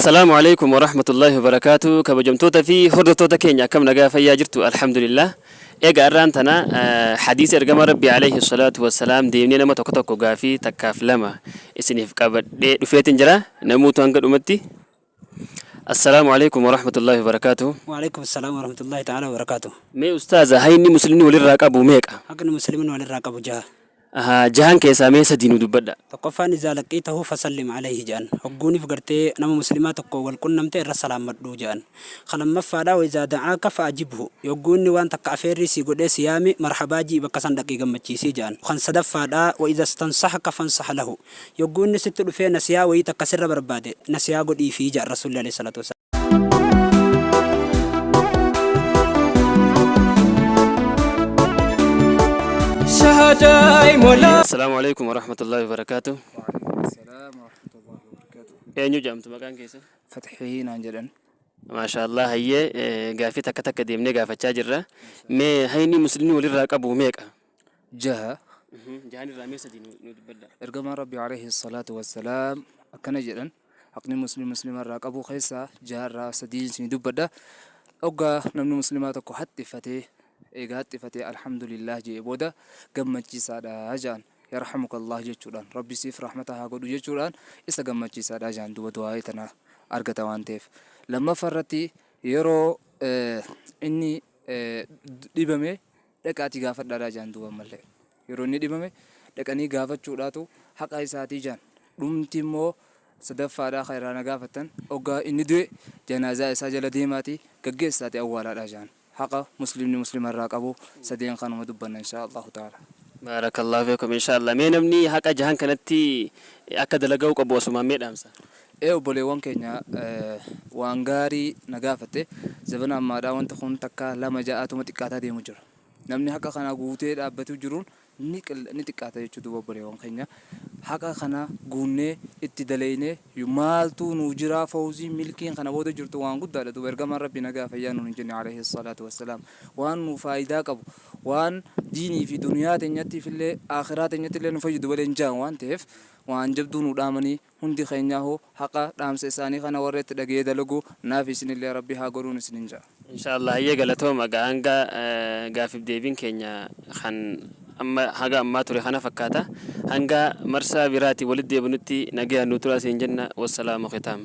Assalaamu Aleykum Warahmatullaahi Wabarakaatuh Kabajamtoota fi hordoftoota keenya akkam nagaa fayyaa jirtu Alhamdulillah Egaa arraan tana hadiisa ergamaa Rabbii Aleyhi salaatu wassalaam deemnee nama tokko tokko gaafii takkaaf lama isiniif qabadhee dhufeetin jira namuutu hanga dhumatti Assalaamu Aleykum Warahmatullaahi Wabarakaatuh Wa'alaikum assalam warahmatullahi ta'ala wabarakatuh. Mee ustaaza hayni muslimni walirraa qabu meeqa? Haqni muslimni walirraa qabu jaha. Ahaa jahan keessaa mee sadi nuu dubbadha. Tokkoffaan izaa laqiitahu fasallim alayhi ja'an. Hogguunif gartee nama muslimaa tokkoon wal qunnamte irra salaammadhu ja'an. Ka lammaffaadhaa wa izaa da'aaka fa ajibhu. Yogguu inni waan takka afeerrii sii godhee si yaame marhabaa ji'i bakka san dhaqii gammachiisi ja'an. Kan sadaffaadhaa wa iza stansahaka fansah lahu. Yogguu inni sitti dhufee nasihaa wayii takka sirra barbaade nasihaa godhiifii ja'an Rasuulli alayhi salaatu wassalaam. Assalaamu alaikum warahmatullahi wabarakaatuh. Waalaikum warahmatullahi wabarakatuh. Eenyu jedhamtu maqaan keessan? Fatxii naan jedhan. Maashaallah hayyee gaaffii takka takka deemnee gaafachaa jirra. Mee hayni muslimni walirraa qabu meeqa? Jaha. Jahan irraa mee sadii nu dubbadha. Ergamaan Rabbi alayhi salaatu wassalaam akkana jedhan. Haqni muslim muslima irraa qabu keessaa jaha irraa sadiin isinii dubbadha. Hoggaa namni muslimaa tokko haxxifatee eega haxxifatee alhamdulillaah je'e booda gammachiisaadha ja'an. Yarhamukallah jechuudhaan Rabbi siif rahmata haa godhu jechuudhaan isa gammachiisaadha ja'an duuba du'aa'ii tana argata waan ta'eef. Lammaffaa irratti yeroo inni dhibame dhaqaatii gaafadhaadha ja'an duuba ammallee. Yeroo inni dhibame dhaqanii gaafachuudhaatu haqa isaatii ja'an. Dhumti immoo sadaffaadhaa kan irraa na gaafattan hoggaa inni du'e janaazaa isaa jala deemaatii gaggeessaatii awwaalaadha ja'an. Haqa muslimni muslima irraa qabu sadeen kanuma dubbanna inshaa Allahu ta'ala. Baarakallaahu fiikum inshaa Allah. Mee namni haqa jahan kanatti akka dalaga'uu qabu asumaan mee dhaamsa? Ee obboleewwan keenya waan gaarii na gaafatte zabana ammaadhaa wanti kun takka lama ja'aatuma xiqqaataa deemu jira. Namni haqa kana guutee dhaabbatuu jiruun ni ni xiqqaata jechuu duuba obboleewwan keenya haqa kana guunnee itti daleeynee maaltuu nuu jiraa fawziin milkiin kana booda jirtu waan guddaadha duuba ergamaan rabbii nagaa fayyaa nuun hin jenne alayhi salaatu wassalaam waan nuu faayidaa qabu waan diinii fi duniyaa teenyattiifillee aakhiraa teenyattillee nu fayyadu malee hin ja'an waan ta'eef waan jabduu nuu dhaamanii Hundi keenyaahuu haqa dhaamsa isaanii kana warra itti dhagayee dalagu naafi isinillee Rabbi haa godhuun isinin ja'a. Insha Allah hayyee galatooma egaa hanga gaafif deebiin keenya kan amma haga ammaa ture kana fakkaata hanga marsaa biraatiin walitti deebinutti nagayaan nuu turaa isin jenna wassalaamu khitaam.